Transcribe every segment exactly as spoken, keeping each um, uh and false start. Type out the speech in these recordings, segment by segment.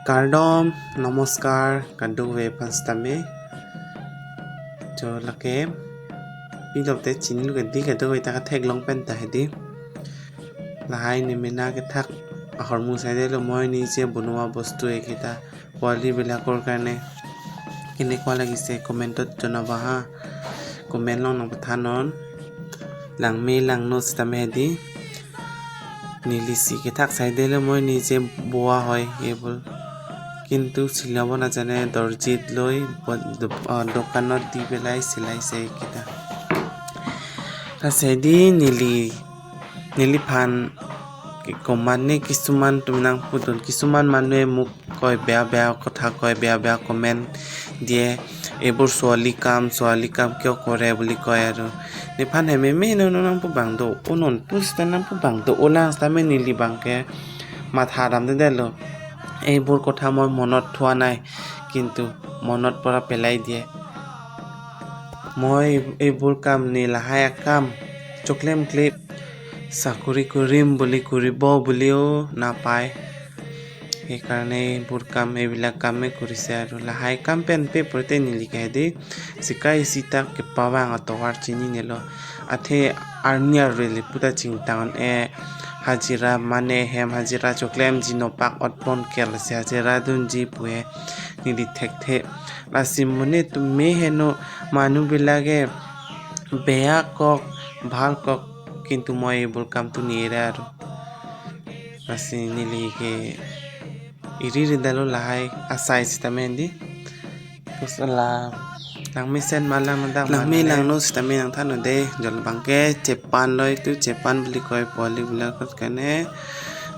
Kardom, namaskar, kadokave aphan sitame. Jo lake, pi lote chinilo ke di kadokave ta katheklong pen ta hedi. Lahai ne mena kethak ahormu saidelo, moi nije bonua bostu ekita poili bilakor karne. Kene kwa lagi se comment ot jona baha. Comment along nangpathanon. Langme langno sitame hedi. Neli si kethak saidelo, moi nije boa hoi ebol. Kintu silabon ajane dorjit loi bo-, do-, ah, dokanot di belai silai se kita. Lasi hedi neli, neliphan ke komat ne kisuman atum nangpudun, kisuman mane muk koi, bea bea kotha koi, bea bea comment diye, ebor suali kam, suali kam kyo kore buli koi aru. Nephan hememe non nangpu bang do, unon pus ta nangpu bang do, ulang sitame neli bangke matha damdedelo. Ebor kotha moi monot thua nai, kintu monot pora pelai diye. Moi ebor kam ne lahai akam, choklem klep, sakuri kurim buli kuribo buli o napai. Ekarne ebor kam, ebilak kam me kurise aru lahai kam pen pe purte neli ke hedi. Sikai isi ta kepavang atovar chininelo. Athe arni arve le puta chingtang e hajira mane hem hajira choklemji nopak otpon ke lasi hajira dunji pu he neli thekthe. Lasi mone tu me heno manu bilage bea kok bhal kok kintu moi ebor kam tu nira aru. Lasi neli ke iri ridalo lahai asai sitame hedi. Kusala langmesen malang madak langme langno sitame nangthanode, jol bangke chepan loi tu chepan bili koi poili bili kot kane.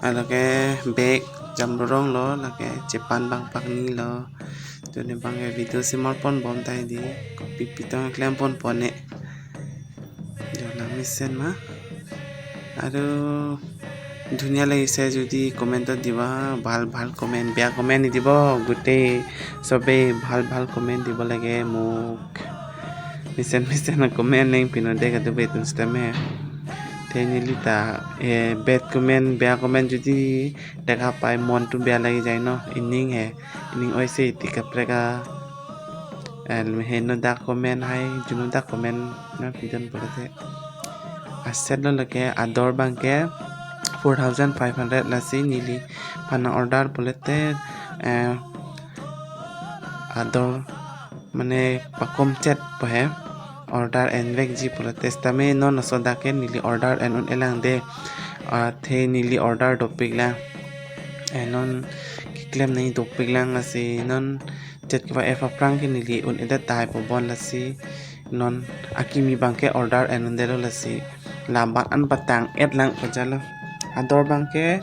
Alake bag jamborong lo, lake chepan bang pakni lo. Jone bangke video simar pon bom tai di, kopi pitong klem pon pone. Jo langmesen ma. Aru dunia lagi se jodi comment to diba, bhal bhal comment, bea comment dibo, gute sobe bhal bhal comment dibo lage muk. Mesen mesen na comment neng pinode kadokave atum sitame. Te neli ta, eh, bad comment, bea comment jodi dekha pai mon tu bea lagi jai no, ining he, ining oi se iti kaprek a. El heno dak comment hai, junu dak comment nangpidun pura te. Aset lo lake ador bangke four thousand five hundred lasi neliphan order pulote, eh, ador mane pakom chet pahe order envekji pulote sitame non aso dak ke neli order en un-e lang de. Athe neli order dopik lang. Eh, non keklem nangji dopik lang lasi non chet keva ep aphrang ke neli un-edet tahai pu bon lasi non akimi bangke order en un-edetlo lasi labat an patang et lang pajalo. Ador bangke,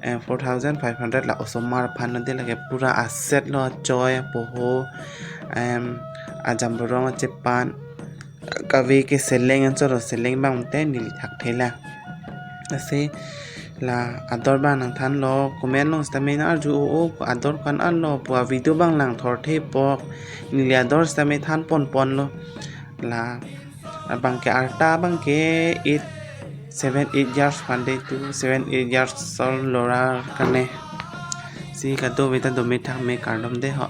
eh, four thousand five hundred la osomar aphan lo de lake pura aset lo, achoi apoho, em, ajamborong achepan kave ke seleng anchot lo, seleng bang te neli thakthela. Lasi la ador bang nangthanlo, comment along sitame nang arju o, o, ador kan arlo pu a video bang lang thorthe pok, neli ador sitame than pon ponlo. La abangke arta bangke eight, seven, eight years pande tu, seven, eight years old lora kane. Si kadokave ta dome thak me kardom de ho.